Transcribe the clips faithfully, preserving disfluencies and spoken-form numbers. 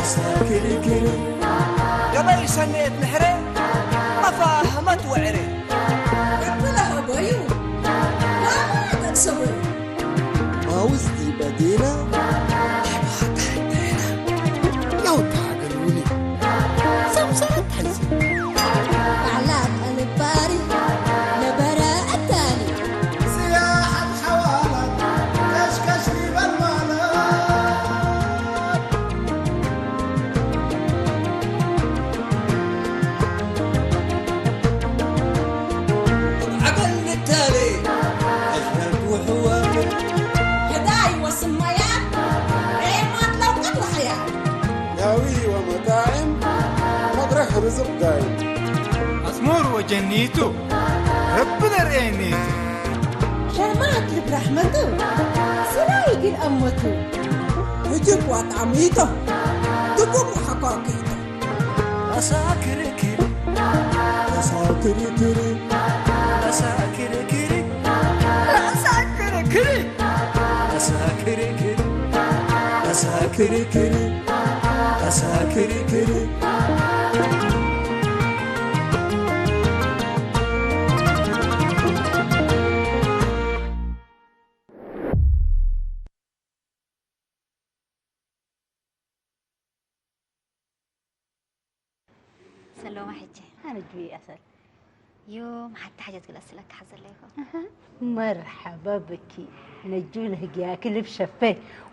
ክርክር ገበይ ሰኔት ምሕረ መፋህመት ወዕሬ። እብ ለሀበዩ ላመ ተቅሰቡ። ማውዝ ዲበ ዲነ፣ ዲበ ዲነ። ለውጣ ገሉኒ። ሰምሰረት ሐይሰ። ባዕላት አልባሪ ነበረ አታኒ። ስያሐት ሐዋላት ከሽከሽ ዲበል ማለት። ዐገል ንታሌ አሽረርት ወሕዋም። ህዳይ ወስመያም ዔማት ለውቀት ወሐያት። ዳዊ ወመጣዕም መድረክ ርዝቅ ዳይም። አስሙር ወጀኒቱ ረቢ ለርኤኒቱ። ሸማት ልብ ረሕመቱ ስራይ እግል አመቱ። ህጅብ ወአጣሚቶ ድጉም ወሐቋቂቶ። አሳክርክር አሳክርክር አሳክርክር አሳክርክር አሳክርክር አሳክርክር። ሰሎማ ሕቼ። አነ ጁይ አሰል። ዮም ሐቲ ሓጀት ግል አስእለኪ ሐዘ ለይኮ። አሀ፣ መርሐበ ብኪ። ነጁ ለህግያኪ ልብ ሸፌ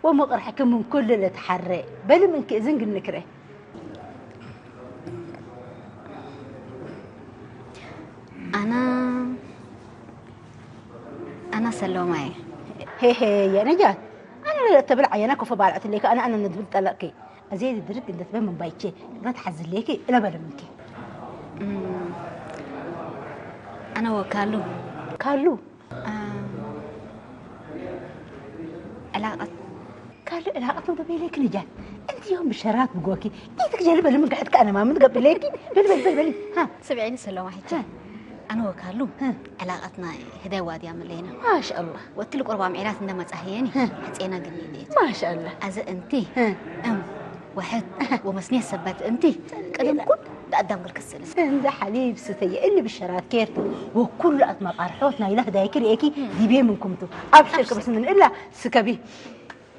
ወመቅርሕኪ ምን ኩሉ ለተሐሬ። በሊ ምንኪ እዝን ግንክሬ። አና፣ አና ሰሎማዬ። ሄሄ፣ የነጃት፣ አነ ለለአተብል ዐየነ ኮፎ ባልዐት ሌከ፣ አነ፣ አነ ንድብል ጠለቅኪ። አዜ ድርግ እንደ ትበ ምን ባይቼ፣ እግለ ተሐዝሌኪ እለ በለ ምንኪ። እም፣ አነ ወካሉ። ካሉ? አ፣ ዕላቀት። ካሉ ዕላቀት ነው ደቤሌኪ ንጃት። እንቲ ዮም ብሸራት ብጎኪ። ኢትክ ጀልበ ለምን ገሐትከ አነ ማምን ገብሌኪ። በል፣ በል፣ በል፣ በል። ሃ። ስምዒኒ ሰሎማ ሕቼ። ሃ። አነ ወካሉ ህ። ዕላቀትና ህዳይ ዋድያ ምለይና። ማሻአላህ። ወእትሊ ቁርብ አምዒላት እንደ መጽአ ህዬኒ ህ። ሐጼና ግኒ ዴት። ማሻአላህ። አዘ እንቲ ህ። እም ወሕድ ወመስኔት ሰበት እንቲ ቅድም ኩል ለአዳም ግል ክስል። እንደ ሐሊብ ስተየ እሊ ብሸራት ኬርቱ ወኩሉ አትመቃርሖት ናይላ ህዳይኪ ርኤኪ ዲቤ ምንኩምቱ። አብሽር አብሽር። ክብስ ምን እላ ስከቢ።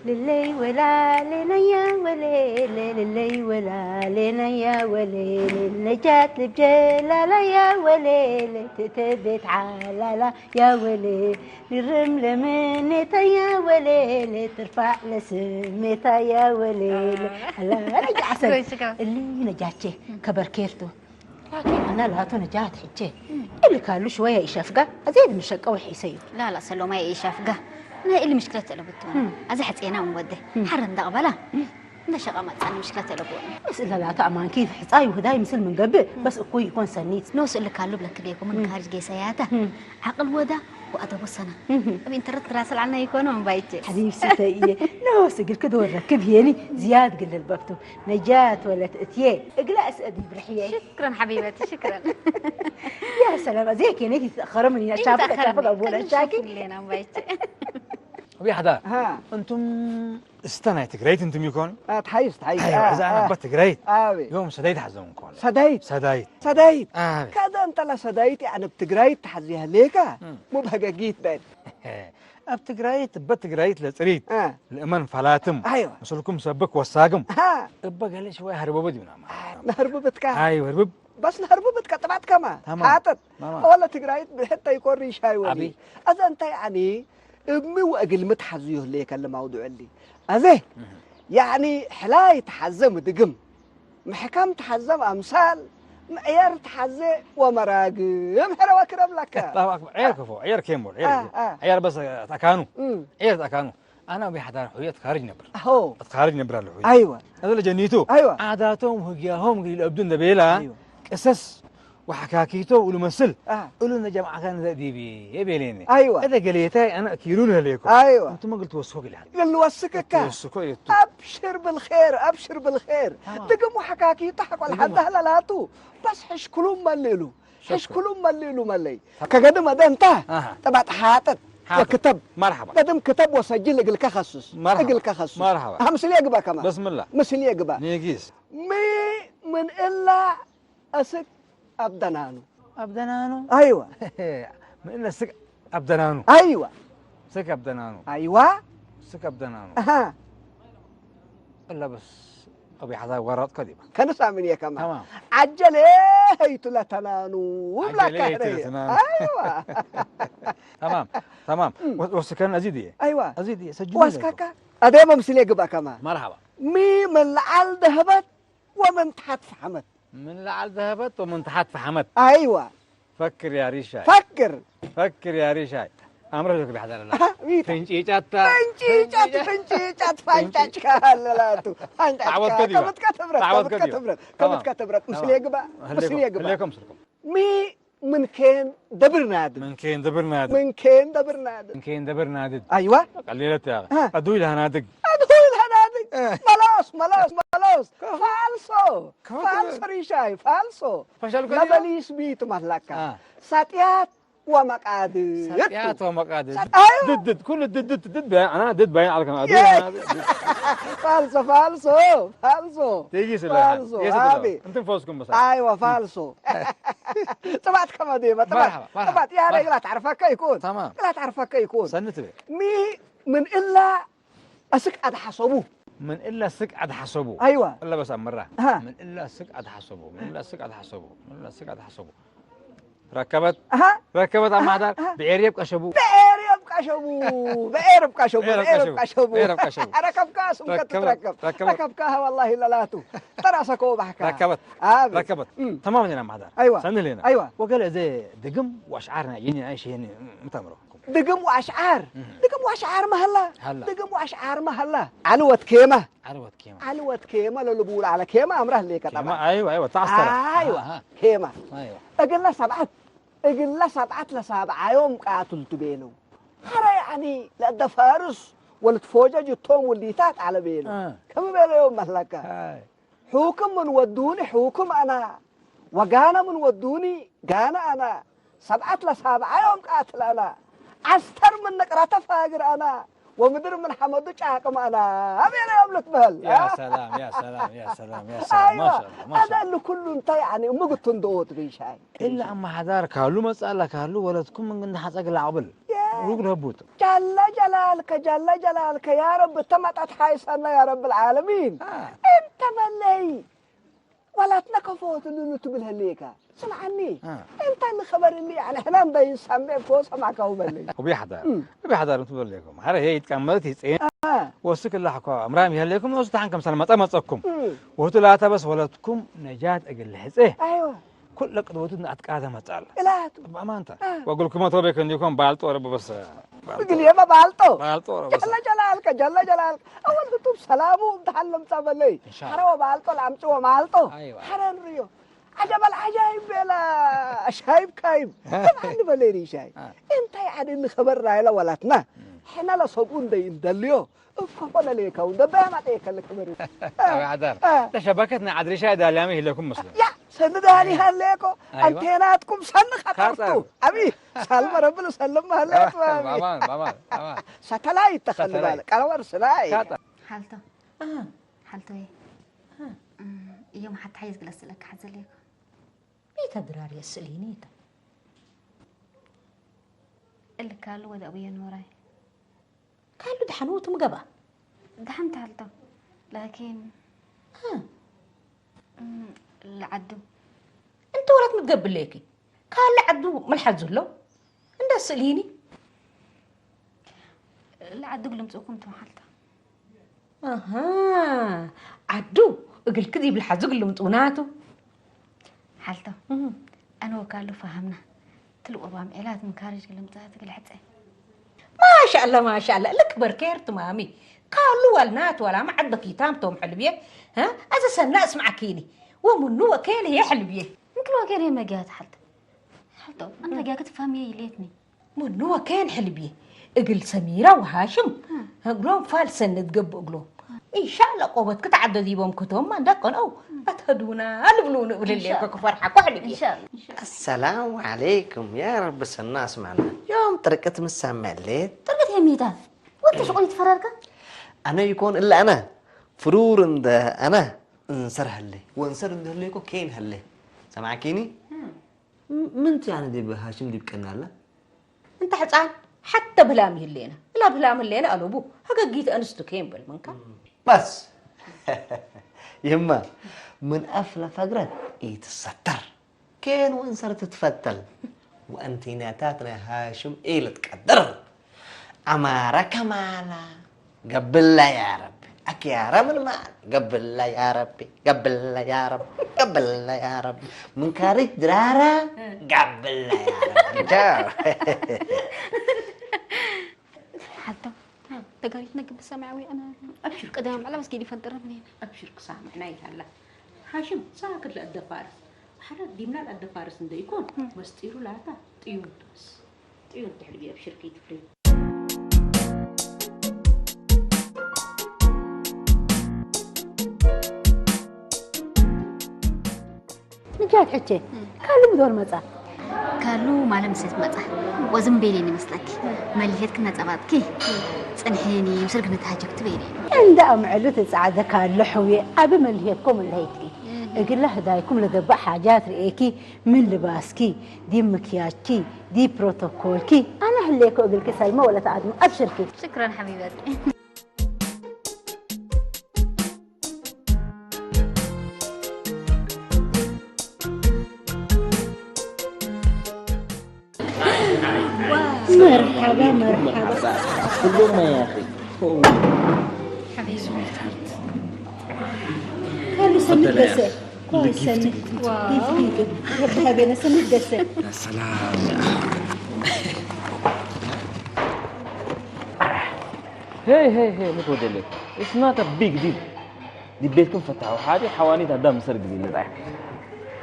ልለይ ወላሌ ነያ ወሌሌ፣ ልለይ ወላሌ ነያ ወሌሌ፣ ነጃት ልብ ጀላላ ያ ወሌሌ፣ ትእተ ቤት ዓላላ ያ ወሌ፣ ንርም ለምኔታ ያ ወሌሌ፣ ትርፋዕ ለስሜታ ያ ወሌሌ። አላ ነጃ ሐሰን፣ ጎይ ስጋ። እሊ ነጃቼ ከበርኬርቱ። ላኪን አነ ላቱ ነጃት ሕቼ። እም። እሊ ካሉ ሽወየ ኢሸፍጋ፣ አዜድ ምሸቀ ወሒሰዩ። ላላ ሰሎማየ ኢሸፍጋ። ናይ እሊ ምሽክለት ተለብትወነ። እም። አዜ ሐጼና እንወደ። እም። ሐር እንደቅበላ። እም። እንደ ሸቀ መጽአኒ ምሽክለት ተለብወነ። በስ እለ ላቱ አማንኪ ሕጻይ ውህዳይ ምስል ምን ገብእ፣ እም። በስ እኩይ ኢኮን ሰኒት። ኖስ እሊ ካሉ ብለክዴኩም ምን እም። ካርጅ ጌሰያታ። እም። ዐቅል ወዳ ወአደቡ ሰና። እም። እብ ኢንተርነት ክራሰል ዐልነ ኢኮኑ እምባይቼ። ሐቢብ ስተየ። ኖስ እግልክ ዶር ረክብ ሄኒ ዝያድ ግልል በክቱ። ነጃት ወለት እትዬ እግለ እስአድ ይብርሕዬ። ሽክረን ሐቢበቲ፣ ሽክረን። ያ ሰላም፣ አዜ ኬኔት ይትአኸረ ምን ይና ቻፈቀ፣ ኢትአኸረ ቻፈቀ ምን አቡነ ይትአኸረ ሻኪ። ሽክር ሌና እምባይቼ። አቢ ሐዳር፣ ሃ። እንቱም እስተ ናይ ትግረይት እንቱም ይኮን? አ፣ ተሐይስ፣ ተሐይስ። አይዋ፣ አ፣ እዛ አነ አ። በት ትግረይት። አቤ። ዮም ሰዳይት ሐዘሙ እንኮን። ሰዳይት? ሰዳይት። ሰዳይት? አቤ። ከደ እንተ ለሰዳይት፣ ያዕኒ፣ እብ ትግራይት ተሐዝየ ህሌከ፣ እም። ሙብ ሀገጊት በል። እብ ትግራይት፣ እበ ትግራይት ለጽሪት፣ አ። ለእመን ፈላትም፣ አይዋ። ምስልኩም ሰብክ ወሳግም። አ። እበ ገሌ ሽዋይ ሀርበበ ዲብና ማ። አ፣ ለሀርበበትካ? አይ፣ ሀርበብ። በስ ለሀርበበትካ ጥባትከማ? ተማም። ሐጥጥ። ማማ። ኦለ ትግራይት ብሕተ ይኮሪ ሻይ ወዲ። አቢ። አዘ እንተ ያኒ እሚ ወእግልሚ ተሐዝዮ ህሌከ ለማውዱዕ እሊ። አዜ፣ እህ። ያኒ ሕላይ ተሐዘ ምድግም። ምሕከም ተሐዘ አምሳል፣ ምዕየር ተሐዘ ወመራግም ሕረ ወክረም ለከ። አላሁ አክበር። ዕየር ከፎ፣ ዕየር ኬን ቦል፣ ዕየር አ፣ ኬን። አ። ዕየር በስ አትአካኑ። እም። ዕየር አትአካኑ። አነ ወቢ ሐዳር ሑየ አትካርጅ ነብር። አሆ። አትካርጅ ነብር አለ ሑየ። አይወ። እለ ጀኒቱ። አይወ። ዓዳቶም ወህግያሆም እግል ኢለአብዱ እንደ ቤላ፣ አይወ። ቅሰስ ወሐካኪቶ ወልመስል፣ አ። እሉ እንደ ጀምዓከ እንደ ዲቢ የቤሌኒ። አይወ። እደ ገሌታይ አነ አኪሉን ህሌኮ። አይወ። እንቱመ እግል ትወስኮ ግል። እግል ንወስክ እካ። ትወስኮ የቱ። አብሽር ብልኼር፣ አብሽር ብልኼር። ተማም። ድግም ወሐካኪቶ ሐቆ ድግም። ለሐዳህ ለላቱ። በስ ሕሽ ክሉም መልእሉ። ሕሽ ክሉም መልእሉ መለይ። ከገድም አደ እንተ አሃ። ጠባጥ ሓጥጥ። ሓፍዝ። ወክተብ። መርሐባ። ቀድም ክተብ ወሰጅል እግልከ ከስስ። መርሐባ። እግልከ ከስስ። መርሐባ። አሀ፣ ምስልየ ግበእ ከማን። በስምላ። ምስልየ ግበእ። ኔጊስ። ሚ ምን እላ አስክ አብደናኑ። አብደናኑ? አይወ። ምን እለ ስክ አብደናኑ። አይወ። ስክ አብደናኑ። አይወ። ስክ አብደናኑ። አሃ። እለ በስ አቢ ሐዛይ ወራጥከ ዲባ። ከንሳ ምን የከማ። ተማም። ዐጀሌ ሀይቱ ለተናኑ። ብላ ዐጀሌ ሀይቱ ካህነ። ለተናኑ። አይወ። ተማም፣ ተማም። እም። ወ-፣ ወስከን አዚድ እየ። አይወ። አዚድ እየ። ሰጅሉ ወስከካ። ለይኮ። አዴ መምስል የግብአ ከማ። መርሐባ። ሚ ምን ለዐል ደህበት ወምን ተሐት ፈሐመት። ምን ለዐል ደሀበት ወምን ተሐት ፈሐመት። አይወ። ፈክር ያ ሪሻይ። ፈክር። ፈክር ያ ሪሻይ። አምረህ ዞክ ቢሐዘር አላ። አሃ፣ ዊታ። ፍንጪጫታ። ፍንጪጫት፣ ፍንጪጫት፣ ፍንጫጭ ካለላቱ። ፋንጫጭ ተዓወት ከዲባ። ከብትከ ትብረት፣ ተዓወት ከብትከ ከዲባ። ትብረት፣ ተማም። ከብትከ ትብረት። ተማም። ምስሌ ግባ፣ ህሌኮ-፣ ምስሌ ግባ። ህሌኮ ምስልኩም። ሚ ምን ኬን ደብር ናድድ። ምን ኬን ደብር ናድድ። ምን ኬን ደብር ናድድ። ምን ኬን ደብር ናድድ። አይዋ። ቀሊለት ያ። አ። አዱይ ለሃናድግ። አዱይ ለሃናድግ። አ። መላስ፣ መላስ፣ መላስ። ከ-፣ ፋልሶ። ከ-፣ ፋልሶ ሪሻይ፣ ፋልሶ። ፈሸል ከዲያ? ለበሊስ ቢት መለካ። አ። ሳጥያት ወመቃድር። ሳጥያት ወመቃድር። ሳጥ-፣ አይዋ። ድድ፣ ድድ፣ ኩሉ ድድ፣ ድድ፣ ድድ ባይ፣ አና ድድ ባይ አልከ። አዱይ የ-፣ ለሃናድግ። ፋልሶ፣ ፋልሶ፣ ፋልሶ። ትይጊ ስለ ፋልሶ፣ የስ ብሎ። አቤ። እንትን ፈውስኩም በሳ። አይዋ፣ ፋልሶ። ጥባት ከመ ዴመ፣ ጥባት፣ መርሐባ፣ መርሐባ። ጥባት። ያ መርሐባ። እግላ ተዕርፈከ ይኩን። ተማም። እግላ ተዕርፈከ ይኩን። ሰኒ ትቤ። ሚ ምን እላ አስክ አድሐሰቡ። ምን እላ ስክ አድሐሰቡ። አይዋ። እለ በስ አምራ። አሃ። ምን እላ ስክ አድሐሰቡ። ምን እላ ስክ አድሐሰቡ። ምን እላ ስክ አድሐሰቡ። ረከበት። አሃ። ረከበት አማዳር። አሃ። ብዔር የብ ቀሸቡ። ብዔር የብ ቀሸቡ። ብዔር የብ ቀሸቡ። ብዔር የብ ብዔር የብ ቀሸቡ። ቀሸቡ። ብዔር የብ ቀሸቡ። አረከብካ ስም ረከበት። ከትትረከብ። ረከበት። ረከብካ ወላሂ ለላቱ። ተራሰኮ ባሕካ። ረከበት። አብ። ረከበት። እም። ተማም ሌና ማዳር። አይዋ። ሰኒ ሌና። አይዋ። ወገለ እዘ ድግም ወአሽዓር ናይ የኒ አይሽ የኒ ምተምሮ። ድግም ወአሽዓር። እህ። ድግም ወአሽዓር መሀላ። ሀላ። ድግም ወአሽዓር መሀላ። ዐሊ ወድ ኬማ። ዐሊ ወድ ኬማ። ዐሊ ወድ ኬማ ለልቡል ዐለ ኬማ አምረ ህሌከ ኬማ፣ ጠብዐን። አይወ፣ አይወ፣ ተአስተረ። አይወ፣ አሃ። ኬማ። አይወ። እግለ ሰብዐት፣ እግለ ሰብዐት ለሳብዓዮም ቃትልቱ ቤለው። ሐረ ያኒ ለእደ ፋርስ ወልትፎጀጅ እቶም ውሊታት ዐለ ቤለው። አ። ከመ ቤለዮም መለከ። አይ። ሑክም ምን ወዱኒ ሑክም አና፣ ወጋነ ምን ወዱኒ ጋነ አና፣ ሰብዐት ለሳብዓ ዮም ቃትል አና፣ ዐስተር ምን ንቅረተ ፋግር አና፣ ወምድር ምን ሐመዱ ጫቅም አና፣ አቤነ ዮም ልትበህል። ያ ሰላም፣ ያ ሰላም፣ ያ ሰላም፣ ያ ሰላም። አይዋ፣ ማሻአላህ፣ ማሻአላህ። አነ እሊ ኩሉ እንተ ያኒ እሙ ግቱ እንዶ ኦት ብንሻይ። እለ አመ ሐዳር ካሉ መጽአለ ካሉ ወለትኩም ምን ግንድ ሐጸግ ለአቅብል። የ-፣ ሩግ ለህቡት። ጀለ ጀላልከ፣ ጀለ ጀላልከ፣ ያ ረብ እተ መጠት ሐይሰነ ያ ረብ ልዓለሚን። አ። እንተ በለይ። ወላትነ ከፎት እሉ ትብል ህሌከ። ስምዐኒ፣ አ። እንተ እሊ ኸበር እሊ፣ ያኒ፣ ሕነ እንደ ኢንሳን ቤ እኮ ሰማዕከሁ በለይ። ወቢ ሐዳር፣ እም። ወቢ ሐዳር እንቱ በሌኩም። ሐረ ህዬ ኢትቀመት ይጼን። አ። ወስክ እላ ሐኮ እምራም ይህሌኩም፣ ወሱ ተሐን ከምሰል መጸ መጸኩም። እም። ወህቱ ላተ በስ ወለትኩም ነጃት እግል ልሕጼ። አይወ። ኩለ ቅድወቱ አትቃደ መጻል። እላቱ። በአማንተ። አ። ወእግልኩመ ቶቤክ እንዲኮን ባልጦ ረቡ በሰ። ባልጦ። እግል የመ ባልጦ። ባልጦ ረቡ በሰ። ጀለ ጀላልከ፣ ጀለ ጀላልከ። አወል ህቱም ሰላሙ እምተሐን ለምጻ በለይ። ኢንሻአላህ። ሐረ ወባልጦ ለአምጽ ወማልጦ። አይዋ። ሐረ ንርዮ። ዐጀበል ዐጃይብ ቤላ ሻይብ ካይብ። ተብዓኒ በለይ ሪሻይ። አ። እንተ ያዕድ እሊ ኸበር ናይለ ወላትና። እም። ሕነ ለሰብኡ እንደ እንደልዮ። እኮ ኮነ ሌከው፣ እንደ በያማጠ የከልክ በሩ። አብ ሐዳር። አ። ለሸበከት ናይ ዐድሪሻ ዳልያሚ ህለኩም መስለን። ያ፣ ሰኒ ዳሊ ሀሌኮ፣ አይዋ። አንቴናትኩም ሰኒ ኸጠርቱ። ካጠር። አቢ፣ ሳልመ ረብል ሰልም ሀሌት አቢ። ባማን፣ ባማን፣ ባማን። ሳተላይት ተኸሊ ሳተላይት። ባለ፣ ቀረወር ስናይ። ካጠር። ሓልቶ። አሃ። ሓልቶዬ። አሃ። እም፣ እዮም ሓቲ ሓይዝ ግለስ ለካ ሓዘሌኮ። ቤተ ድራር የስእሊኒ ይተ። እልካሉ ወደ አቡየ ኖራይ። ካሉ ደሐን ውእቱ ምገብአ። ደሐን ተሐልቶ። ላኪን፣ ሀ። እም፣ ለዐዱ። እንተ ወለት ምትገብእ ሌኪ። ካሉ ዐዱ ምን ሐዙ ህለው። እንደ ስእሊኒ። ለዐዱ እግል ልምጽኡኩም ቱ ሐልታ። አሃ፣ ዐዱ እግልኪ ዲብ ለሐዙ እግል ልምጽኡና ቱ። ሓልቶ፣ እህ። አነ ወካሉ ፈሀምና። ትልቅ ወባም ዔላት ምን ካርጅ እግል ልምጽእ እግል ሕጸ። ማሻአላ፣ ማሻአላ፣ ልክ በርኬር ትማሚ። ካሉ ዋልናት ወላመ ዐድ በኪታም ቶም ሕልብዬ። ሀ? አዘ ሰና እስማዕኪኒ። ወምኑ ወኬን ህዬ ሕልብዬ። ምክል ወኬን ህዬ መጊያት ሓልቶ። ሓልቶ፣ አነ መጊያከ ትፋምዬ ይሌትኒ። ምኑ ወኬን ሕልብዬ እግል ሰሚራ ወሃሽም እግሎም ፋል ሰነት ገብእ እግሎም። ኢንሻአላ ቆበትክ ተዐዶ ዲቦም ክቶም ማንዳ ቀንአው አትሀዱና ልብሉኒ እብል ህሌኮ ኢንሻአላ። ክፈርሓኮ ሕልብዬ። ኢንሻአላ፣ ኢንሻአላ። አሰላሙ ዐለይኩም ያ ረቢ ሰና አስማዕና። ዮም ጥርቅት ምሳመ ህሌት። ጥርቅት የሚታ ወንተ ሽቁል ይትፈረርከ? አነ ይኮን እለ አነ ፍሩር እንደ አነ እንሰር ህሌ ወእንሰር እንደ ህሌኮ ኬን ህሌ። ሰማዕኪኒ? ም-፣ ምንቱ ያነ ዲብ ሃሽም ዲብ ቀናለ? እንተ ሕጻን ሐተ ብላም ይህሌነ። እላ ብላም ህሌነ አለቡ። ሀገጊት አንስቱ ኬን በል መንካ። በስ ይህመ ምን አፍ ለፈግረት ኢትሰተር። ኬን ወእንሰር ትትፈተል። ወአንቲናታት ናይ ሃሽም ኢልትቀደር። አማረ ከማላ ገብላ ያ ረቢ። አክያረ ምን ማል ገብላ ያ ረቢ። ገብላ ያ ረቢ። ገብላ ያ ረቢ። ምን ካሪት ድራራ ገብላ ያ ረቢ። ቻው። ሐልተው ተጋሪት ነግብ ሰማያዊ አነ አብሽር። ቅዳም ዐለ መስጊድ ይፈንጥረ ምኔነ። አብሽር ክሳምዕና ይላላ። ሓሽም ሳክት ለአደ ፋርስ። ሐረ ዲምና ለአደ ፋርስ እንደ ኢኮን መስጢሩ ላታ ጥዩን ቱ በስ። ጥዩን ተሕልቢ አብሽር ከይትፍሬ። ንጃት ሕቼ፣ እም። ካሉ ምዶር መጻ? ካሉ ማለ ምሴት መጻ። ወዝም ቤሌኒ መስለኪ። እም። መልሄትክ ነጸባጥኪ። እም። ጽንሔኒ፣ ምስልክ ንትሃጀክት ቤሌኒ። እንደ አምዕሉ ትጸዓደ ካሉ ሕውዬ፣ አብ መልሄትኮ ምን ለሀይትኪ። እም። እግለ ህዳይኩም ለገብእ ሓጃት ርኤኪ፣ ምን ልባስኪ፣ ዲብ ምክያጅኪ፣ ዲብ ፕሮቶኮልኪ፣ አነ ህሌኮ እግልኪ ሰልመ ወለተአድሞ። አብሽርኪ። ሽክረን ሐቢበቲ። መርሐባ፣ መርሐባ። ኩሉመ ያኺ። ካሉ ሰኒ ትፈደለ ደሰ። ያኺ። ኮን ልጊፍት ሰኒ። ጊፍት። ዋው። ጊፍት፣ ጊፍት። ረቢ ሀቤነ ሰኒ ደሰ። ያ ሰላም ያ። ሄይ፣ ሄይ፣ ሄይ፣ ምን ትወደለክ? It's not a big deal. ዲብ ቤትክም ፈታሐው። ሓዲ ሐዋኒት አዳም ምሰር ግዜ ልጣይ።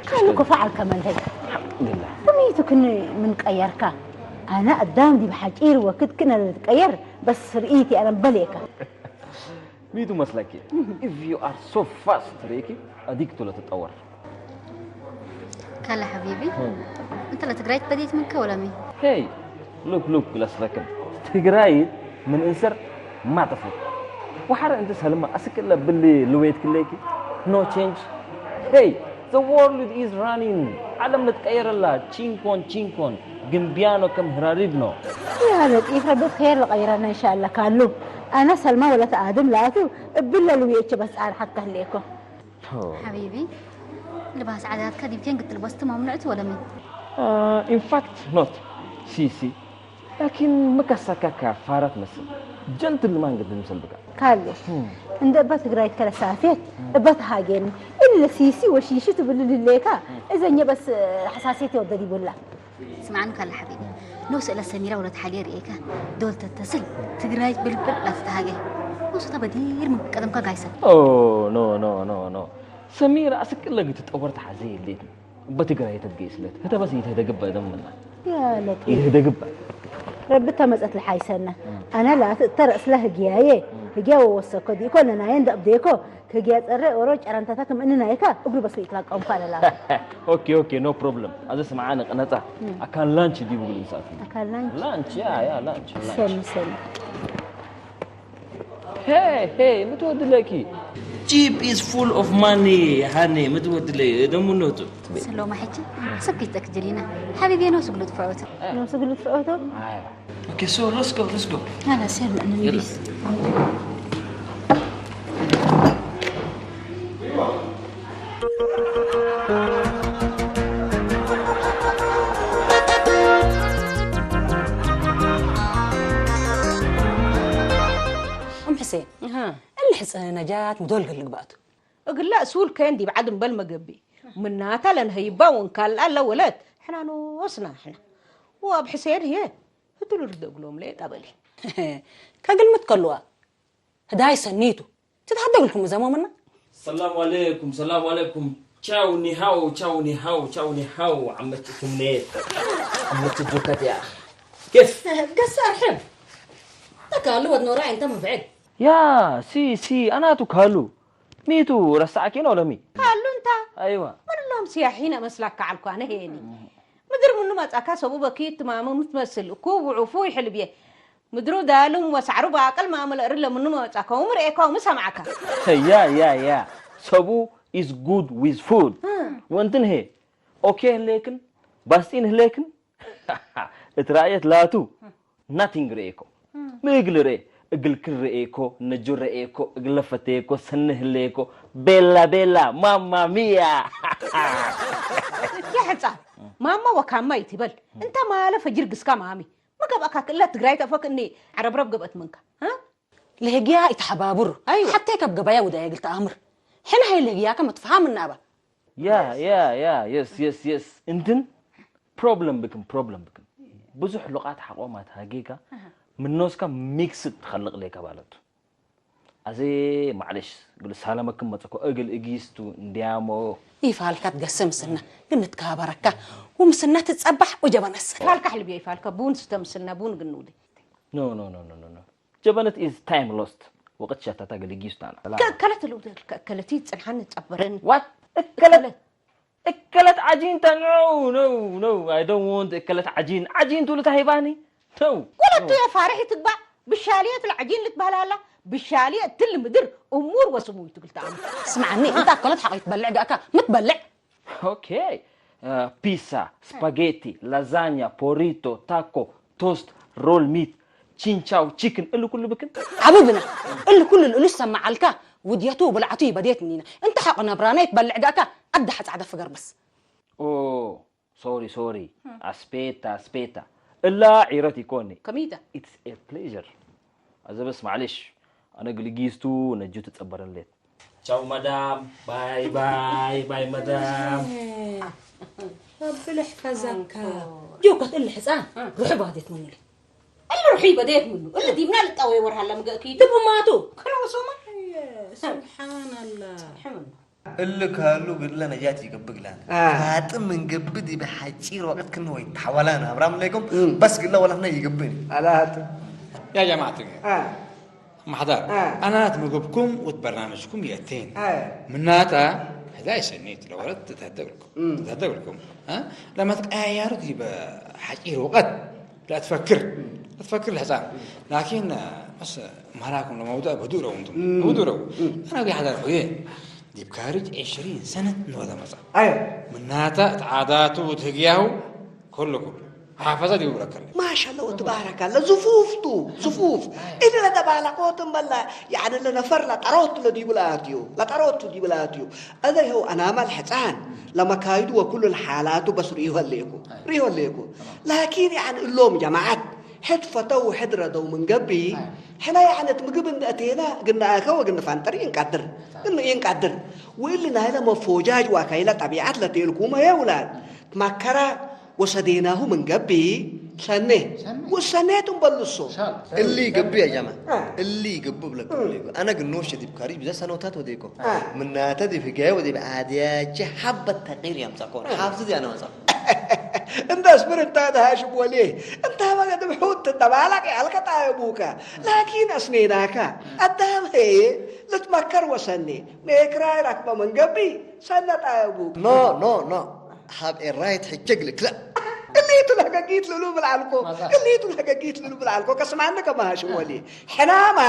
ካሉ ክፋ ዐልከ መልሀይ። አልሐምዱሊላህ። ወሚቱ ክን ምን ቀየርካ? አነ አዳም ዲብ ሐጪር ወክድ ክነ ልትቀየር፣ በስ ርእይቲ አነ በሌከ። ሚቱ መስለኪ? If you are so fast ርኢኪ፣ አዲግ ቱ ለትጠወር። ከለ ሐቢቢ፣ እም። እንተ ለትግራይት በዴት ምንከ ወለሚ? ሄይ፣ ሉክ፣ ሉክ፣ ለስለክም። ትግራይት ምን እንሰር ማ ጠፈት። ወሐረ እንተ ሰልመ አስክ እለ ብሊ ልዌት ክሌኪ። No change። ሄይ፣ the world is running። ዓለም ልትቀየር እላ። ቺንኮን፣ ቺንኮን። ግንቢያኖ ከም ህራሪብ ነው። ያ ለጢፍ፣ ረቢ ብኼር ለቀይረነ እንሻአላህ ካሉ። አነ ሰልመ ወለት አድም ላቱ እብለ ልዌቼ በስ ጻር ሐቀ ህሌኮ። ሆ። ሐቢቢ፣ ልባስ ዓዳትከ ዲብቴን ግትልበስቱ መምኑዕቱ ወለሚ? አ፣ in fact not። ሲ፣ ሲ። ላኪን ምከሰከ ከፋረት መስል። ጀንትልማን ግድ ምስል ብካ። ካሉ፣ እም። እንደ እበ ትግራይት ከለ ሳፌት፣ እም። እበ ተሃጌኒ፣ እለ ሲሲ ወሺሺ ትብል ልሌካ፣ እም። እዘኘ በስ ሐሳሴት ይወደድ ይቡላ። ስምዓኒ ካለ ሐቢቢ፣ ኖሱ እለ ሰሚራ ወለት ሓልየ ርኤከ፣ ዶል ተተስል፣ ትግራይት ብልብል ለትትሃጌ። ኖሱ ተ በዲር ምን ቀደምከ ጋይሰ። ኦ፣ ኖ፣ ኖ፣ ኖ፣ ኖ። ሰሚራ አስክ እለ ግትጠወር ተሐዜ የሌት። እበ ትግራይ ተትገይስለት፣ ህተ በስ ኢትህደግበ እደም ምና። ያ ለጢፍ። ኢትህደግበ። ረቢ ተመጸት ለሓይሰነ። እም። አነ ላት እተ ረእስለ ህግያዬ፣ እም። ህግያ ወወሰኮ ዲኮ ነናዬ እንደ እብዴኮ፣ ህግያ ጸረ ኦሮ ጨረንተተ ክም እንናይካ፣ እግሉ በስ ኢትላቀምኩ አነ ላ። ኦኬ፣ ኦኬ፣ no problem። አዘ ስምዓነ ቅነጻ። እም። አካን ላንች ዲቡ ግል እንሳት። አካን ላንች? ላንች፣ ያ፣ ያ፣ ላንች፣ ላንች። ሰኒ፣ ሰኒ። ሄ፣ ሄ፣ ምትወድለኪ? Jeep is full of money፣ ሃኔ፣ ምትወድለ፣ ደሙ ኖቱ። ስሎማ ሕጂ፣ ሰብ ኪስተክ ጀሊና። ሐቢቤ፣ ኖሱ ግሉ ትፍዖቱ። ኖሱ ግሉ ትፍዖቱ? አይ። ኦኬ፣ so let's go, let's go። ሀላስ፣ የላ፣ እንንቢስ። ኡም ሕሴን፣ አሃ። እሊ ሕጽ ነጃት ምዶል ገልግባቱ። እግላ እሱል ከን ዲብ ዐድ እምበል መገብእ። ምናተ ለንሀይባ ወንካልአ ለወለት፣ ሕና ኖስና ሕና። ወአብ ሕሴን ህዬ፣ ህቱ ልርደ እግሎም ሌጠ በሊ። ከግልምት ከልዋ፣ ህዳይ ሰኒቱ። ትትሀደግ ልኩም ዘሞ ምና? ሰላም አለይኩም፣ ሰላም አለይኩም። ቻው ኒሃው፣ ቻው ኒሃው፣ ቻው ኒሃው። ዐመች ክምኔት፣ ዐመች ዱከት ያ። ኬፍ? ገስ አርሕብ። ተካሉ ወድ ኖራ እንተ ምን ብዕድ? ያ፣ ሲ፣ ሲ፣ አናቱ ካሉ። ሚቱ ረሳዕኪ ነው ለሚ? ካሉ እንታ? አይዋ። ምን ሎም ሲያሒነ መስላካ ዐልኩ አነ ሄኒ። ምድር ምኑ መጻካ ሰቡ በኪት ማመ ምትመስል እኩ ውዑፉ ይሕልብዬ። ምድሩ ዳልም ወሳዕሩ ባቅል ማመ ለእርለ ምኑ መጻካ ወምርኤካ ወምሰማዕካ። ያ፣ ያ፣ ያ። ሰቡ is good with food። እም። ወንትን ሄ ኦኬ ህሌክን፣ ባስጢን ህሌክን፣ እት ራእየት ላቱ ናቲንግ ርኤኮ። እም። ምግል ርኤ፣ እግልክን ርኤኮ፣ ነጁ ርኤኮ፣ እግለ ፈቴኮ፣ ሰኒ ህሌኮ፣ ቤላ ቤላ፣ ማማ ሚያ። ያ ሕጻን፣ ማማ ወካማ ኢትበል። እንተ ማለ ፈጅር ግስካ ማሚ። ሚ ገብአካ ክእለ ትግራይ ተፈክ እኒ ዐረብረብ ገብአት ምንካ። ሀ? ለህግያ ኢተሐባብር። አይወ። ሐቴ ከብ ገበያ ውዳየ እግል ተአምር። ሕነ ሀይ ለህግያከ መትፈሃም እናበ። ያ፣ ያ፣ ያ፣ የስ፣ የስ፣ የስ። እንትን ፕሮብለም ብክም፣ ፕሮብለም ብክም። ብዙሕ ሉቃት ሐቆማት ሃጌካ፣ አሃ። ምን ኖስካ ሚክስድ ትኸልቅ ሌከ ባለቱ። አዜ ማዕለሽ፣ እግል ሳለመክም መጽኮ፣ እግል እጊስቱ እንዲያሞ። ኢፋልካ ትገሰ ምስልና፣ ግን ንትካበረካ፣ ወምስልና ትጸባሕ ወጀበነሰ። ኢፋልካ ሕልብየ፣ ኢፋልካ ቡን ስተ ምስልና፣ ቡን ግን ንውዴ። ኖ፣ ኖ፣ ኖ፣ ኖ፣ ኖ፣ ኖ። ጀበነት is time lost። ወቅት ሸታታ እግል እጊስቱ አና። ከእከለት ልውዴ፣ ከእከለቲ ጽንሓን ጸበረን። ዋት? እከለት? እከለት። እከለት ዐጂንተ፣ no፣ no፣ no፣ I don't want እከለት ዐጂን። ዐጂን ቱ ልታሂባኒ? No። ወለቱ no። የፋርሕ ትግባእ፣ ብሻልየት ለዐጂን ልትበህላላ፣ ብሻልየት ትል ምድር እሙር ወስሙይ ትግል ተአምር። ስምዓኒ፣ እንተ አከለት ሐቆ ይትበልዕ ገአካ፣ ምትበልዕ? ኦኬ። አ፣ ፒሳ፣ ስፓጌቲ፣ ላዛኛ፣ ፖሪቶ፣ ታኮ፣ ቶስት፣ ሮል ሚት፣ ቺንቻው፣ ቺክን፣ እሊ ኩሉ ብክን? ዐቢ ብነ፣ እሊ ኩሉ ልእሉ ሰመ ዐልካ፣ ውድየቱ ወብልዓቱ ይበዴት ምኒነ። እንተ ሐቆ ነብራና ይትበልዕ ገአካ፣ አዳሐ ጻዕደ ፍገር በስ። ኦ፣ ሶሪ፣ ሶሪ። አስፔታ፣ አስፔታ። እላ ዒረት ኢኮኒ። ከሚተ? It's a pleasure። አዘ በስ ማዕሌሽ፣ አነ ግልጊስቱ ነጁ ትጸበረን ሌት። ቻው መዳም፣ ባይ ባይ ባይ መዳም። ረቢ ልሕፈዘካ። ጆከት እሊ ሕጻን እ። ሩሑ ባዴት ምኑ። እሊ ሩሑ ይበዴት ምኑ። እሊ ዲብና ልጣወ ወርሃ ለምገእኪ። ድቡ ማቱ። ከለወሶማ። ስብሓንላ። ሕምን። እሊ ካሉ ግለ ነጃት ይገብእ ግላነ። አ። ፋጥም ምን ገብእ ዲብ ሐጪር ወቅት ክነ ወይ ተሐወላነ። አብራም ለይኩም እም። በስ ግለ ወለፍነ ይገብእኒ። አላ ሀጥ። ያ ጀማዐት አ። መሕዳር፣ አ። አናት ምግብኩም ወት በርናምጅኩም የእቴን። አ። ምናታ፣ ህዳይ ሰኒት ለወለት ትትሀደብልኩም። እም። ትትሀደብልኩም። አ? ለመትቀያያሩ ዲብ ሐጪር ወቀት ለአትፈክር። እም። ለአትፈክር ለሕጻን። እም። ላኪን፣ መስ መራኩም ለመውዱዕ በዱረው እንቱም። እም። በዱረው። እም። አና ጊ ሐዳር ሆዬ። ዲብ ካርጅ ዕሽሪን ሰነት እንወደ መጽአ። አዮ። ምናተ እት ዓዳቱ ወእት ህግያሁ ኩሉ ኩሉ ሓፈዘ ዲቡ ብረከለ። ማሻአላህ ወትባረካላህ። ዝፉፍ ቱ፣ ዝፉፍ። አዮ። እሊ ለደባለቆት እምበላ፣ ያዕኒ ለነፈር ለጠሮቱ ለዲቡ ለአትዩ፣ ለጠሮቱ ዲቡ ለአትዩ። አዘ ይኸው አናመ ለሕጻን፣ ለመካይዱ ወኩሉ ለሓላቱ በስ ርእዩ ህሌኩ፣ አዮ፣ ርእዩ ህሌኩ። ተማም። ላኪን ያዕኒ እሎም ጀማዐት፣ ሕድ ፈተው ወሕድ ረደው ምን ገብእ፣ አይ። ሕነ ያዕነት ምግብ እንደ አቴና፣ እግል ነአከ ወእግል ንፈንጠር ኢንቀድር። ሳሕ። እግል ኢንቀድር። ወእሊ ናይለ መፎጃጅ ወአካይለ ጠቢዐት ለቴልኩመ የውላድ፣ ትመከራ ወሰዴናሁ ምን ገብእ፣ ሰኔ። ሰኔ። ወሰኔ ትንበልሶ። ሻል። እሊ ገብእ ያ ጀማ። አ። እሊ ገብእ ብለኩም እ። ለይኩ። አነ ግኖሽ ዲብ ካሪጅ ብዘ ሰኖታት ወዴኮ። አ። ምናተ ዲብ ህጋየ ወዲብ ዓድያቼ ሐበት ተቅይር ያምጻኮን። አ። ሓፍዝ ያነ መጻ። እንተ አስብር እንተ አድሃሽም ወሌ፣ እንተ በገድም ሑድ ትደባለቅ ያልከ ጣየቡከ፣ ላኪን አስኔናከ፣ አዳም ሄ ልትመከር ወሰኔ፣ ሜክራይ ረክበ ምን ገብእ፣ ሰነ ጣየቡከ። ኖ፣ ኖ፣ ኖ። ሀብ ኤራይት ሕጀግ ልክለእ። እሊቱ ለሀገጊት ልሉ ብልዓልኮ፣ ማዛ። እሊቱ ለሀገጊት ልሉ ብልዓልኮ፣ ከስማኒ ከመሃሽም ወሌ። ሕናማ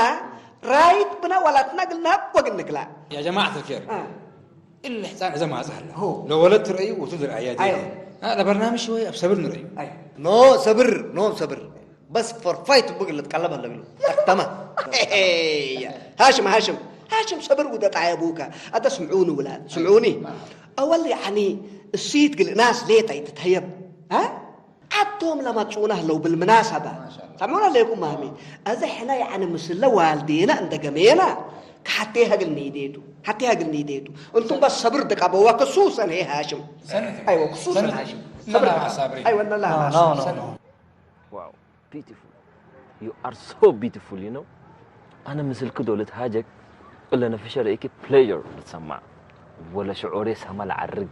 ራይት ብነ ወላትና ግልናብ ወግንክላ። ያ ጀማዐት ልኬር። አ። እሊ ሕጻን እዘ ማጽእ ሀለ። ሆ። ለወለት ትረአዩ ወቱ ዝረአያ ዲቡ። አይወ። አ፣ ለበርናምጅ ሸወየ እብ ሰብር ንረአዩ። አይ። ኖ ሰብር፣ ኖ ሰብር። በስ ፎር ፋይት ቡግ ልትቀለብ ሀለ እግሉ። ተክተመ። ሃሽም፣ ሃሽም፣ ሃሽም ሰብር ውደ ጣየቡከ። አደ ስምዑኒ ውላድ፣ ስምዑኒ። አወል ያዕኒ እሲት ግል እናስ ሌጠ ይትትሀየብ። አ? አቶም ለመጽኡነ ህለው ብልምናሰበ። ማሻአላህ። ሰምዑነ ሌኩም ማሚ። አዜ ሕነ ያዕኒ ምስለ ዋልዴነ እንደ ገሜነ፣ ከሐቴ ሀግል ኒዴቱ፣ ሐቴ ሀግል ኒዴቱ። እንቱም በስ ሰብር ድቀበወ ክሱሰን ሄ ሃሽም። ሰነት። አይወ፣ ክሱሰን ሰነት። ሃሽም። እነ ሰብር ላማ ድቀ-፣ ሳብሪ። አይወ፣ እነ ላማ ኖ፣ ኖ፣ ሳብሪ። ኖ፣ ኖ። ዋው። Beautiful. You are so beautiful, you know. አነ ምስልክ ዶ ልትሃጀክ፣ እለ ነፍሸ ርኢኪ pleasure ልትሰማዕ። ወለ ሽዑሬ ሰመ ለዐርግ፣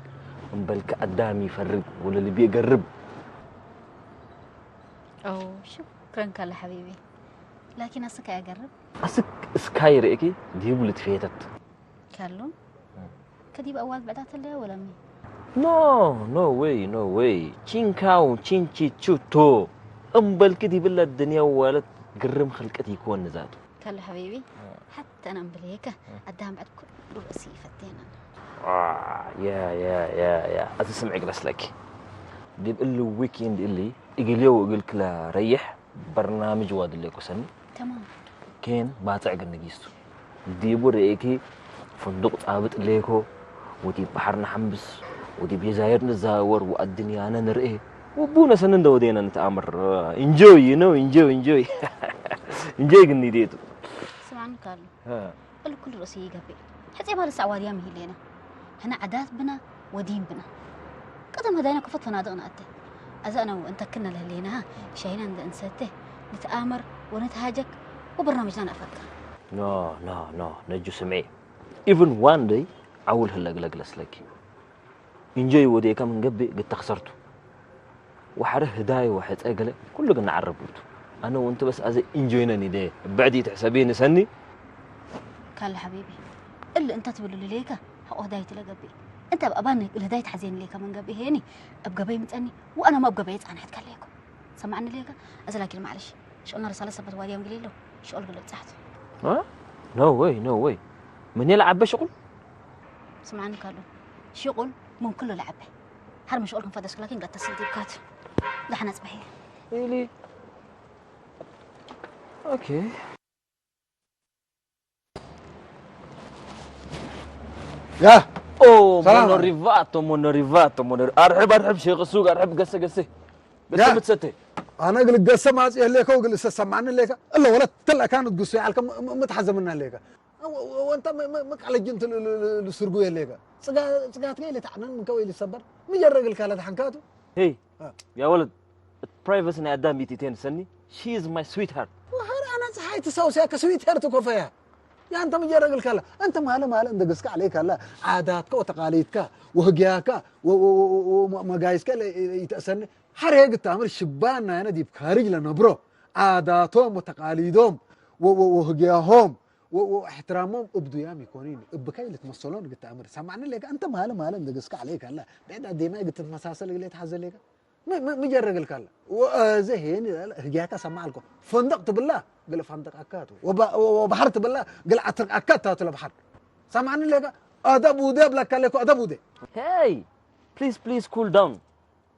እምበልክ አዳም ኢፈርግ፣ ወለ ልብዬ ገርብ። ኦ፣ ሽክረን ከለ ሐቢቢ። ላኪን አስክ አያገርብ። አስክ እስካይ ርኢኪ ዲቡ ልትፌተት። ከሉን? እም። ከዲብ አዋልድ ብዕዳት ህለየ ወለሚ? No, no way, no way. ቺንካው፣ ቺንቺቹቶ። እምበልኪ ዲብለ ድንያ ወለት ግርም ክልቅት ይኮን ዛቱ። ከለ ሐቢቢ፣ ሐተ አነ እምብሌከ፣ አዳም ብዕድ ኩሉ ርእሲ ይፈቴነ። አ፣ ያ፣ ያ፣ ያ፣ ያ። አቲ ስምዒ ግለስለኪ። ዲብ እሊ ዊኬንድ እሊ፣ እግልየ ወእግልኪ ለረይሕ በርናምጅ ዋድሌኮ ሰኒ። ተማም። ኬን ባጽዕ ግንጊስቱ። ዲቡ ርኤኪ ፍንዱቅ ጻብጥ ሌኮ፣ ወዲብ በሐር ነሐምብስ፣ ወዲብ ጀዛይር ንዛወር ወአድንያነ ንርኤ፣ ወቡነ ሰኒ እንደ ወዴነ ንትአምር። ኢንጆይ፣ you know፣ ኢንጆይ፣ ኢንጆይ። ኢንጆይ ግኒዴቱ። ስምዐኒ ካሉ፣ ሀ። እሊ ኩሉ ርእሱ ይገብእ። ሕጼ ባልስ አዋድያም ይህሌነ። ሕነ ዓዳት ብነ ወዲን ብነ። ቀደም ህዳይነ ክፎት ፈናድቅ ነአቴ። አዘ አነ ወእንተ ክነ ለህሌነሃ፣ ሻሂነ እንደ እንሰቴ፣ ንትአመር ወንትሃጀክ ወበርናምጅና ነአፈክር። ኖ፣ ኖ፣ ኖ፣ ነጁ ስምዒ። Even one day ዐውል ህለ እግለ ግለስለኪ። እንጆይ ወዴከ ምን ገብእ ግድ ተክሰርቱ። ወሐረ ህዳይ ወሕጸ ገለ ኩሉ ግነ ዐረቡቱ። አነ ወእንቱ በስ አዜ እንጆይነ ኒዴ ብዕድ ኢትሕሰቤኒ ሰኒ። ካለ ሐቢቢ፣ እሊ እንተ ትብሉ ልሌከ ሐቆ ህዳይ ትለ ገብእ። እንተ እብ አባነ እግል ህዳይ ተሐዜኒ ሌከ ምን ገብእ ሄኒ እብ ገበይ ምጸኒ ወአነመ እብ ገበየ ጻንሐት ከሌኮ። ሰምዐኒ ሌከ፣ አዜ ላኪን ማዕለሽ፣ ሽቁልና ርሳለ ሰበት ዋድያም ግሌ ለው፣ ሽቁል ግል እብጻሕቱ። እ? No way፣ no way። ምን ለዐበ ሽቁል? ስምዐኒ ካሉ፣ ሽቁል ምን ኩሉ ለዐበ። ሀር ምን ሽቁል ክም ፈደስኩ ላኪን፣ ገድ ተስል ዲብካቱ። ደሐን አጽበሕ። Really? ኦኬ። ያ ኦ፣ ሰላም። ሞኖ ሪቫቶ፣ ሞኖ ሪቫቶ፣ ሞኖ ሪ-፣ አርሕብ፣ አርሕብ፣ ሼክ ሱግ፣ አርሕብ፣ ገሰ፣ ገሰ። ገሰ ያ። ምትሰቴ። አነ እግል ገሰ ማጽእ የሌከ ወእግል እሰ ሰማዕኒ ሌከ። እለ ወለት ትለ ካን እት ግሱ ያልከ ም-፣ ም-፣ ምትሐዘምና ሌከ። ወ-፣ ወ-፣ ወእንተ ም-፣ ም-፣ ምቃለጅ እንት ል-፣ ል-፣ ል-፣ ልስርጉ የሌከ። ጽጋ-፣ ጽጋትከ ኢልትዐነን ምንከ ወኢልትሰበር። ምጀረ እግልካ ለትሐንካቱ። ሄይ፣ አ። ያ ወለድ፣ እት ፕራይቨሲ ናይ አዳም ኢቲቴን ሰኒ፣ she is my sweetheart። ወሐር አነ ጸሓይ ትሰውስያ ከስዊትሄርት ኮፈያ። ያንተ ምጀረ እግልካለ፣ እንተ ማለ ማለ እንደ ገስከ ዐለይካለ፣ ዓዳትከ ወተቃሊድከ ወህግያከ ወ-፣ ወ-፣ ወ-፣ ወ-፣ መ-፣ መጋይስከ ለ-፣ ኢተአሰኒ። ሐር ሄግ እት አምር ሽባን ናይነ ዲብ ካርጅ ለነብሮ፣ ዓዳቶም ወተቃሊዶም ወ-፣ ወ-፣ ወህግያሆም ወ-፣ ወ-፣ እሕትራሞም እብ ዱያም ኢኮኒን፣ እብከ ኢልትመሰሎን እግል ተአምር። ሰምዐኒ ሌከ፣ እንተ ማለ ማለ እንደ ገስከ ዐለይከ አለ፣ ብዕድ አዴናይ እግል ትትመሳሰል እግል ኢትሐዘ ሌከ። ሚ-፣ ሚ-፣ ሚ ጀረ እግልከ አለ። ወአዜ ሄኒ ለለ ህግያከ ሰምዐ አልኮ። ፈንደቅ ትብላ፣ እግል ፈንደቅ አካቱ። ወባ-፣ ወ-፣ ወበሐር ትብላ፣ እግል አትርቅ አካቱ ለበሐር። ሰምዐኒ ሌከ፣ አደብ ውዴ እብለከ ሌኮ፣ አደብ ውዴ። Hey! Please, please cool down.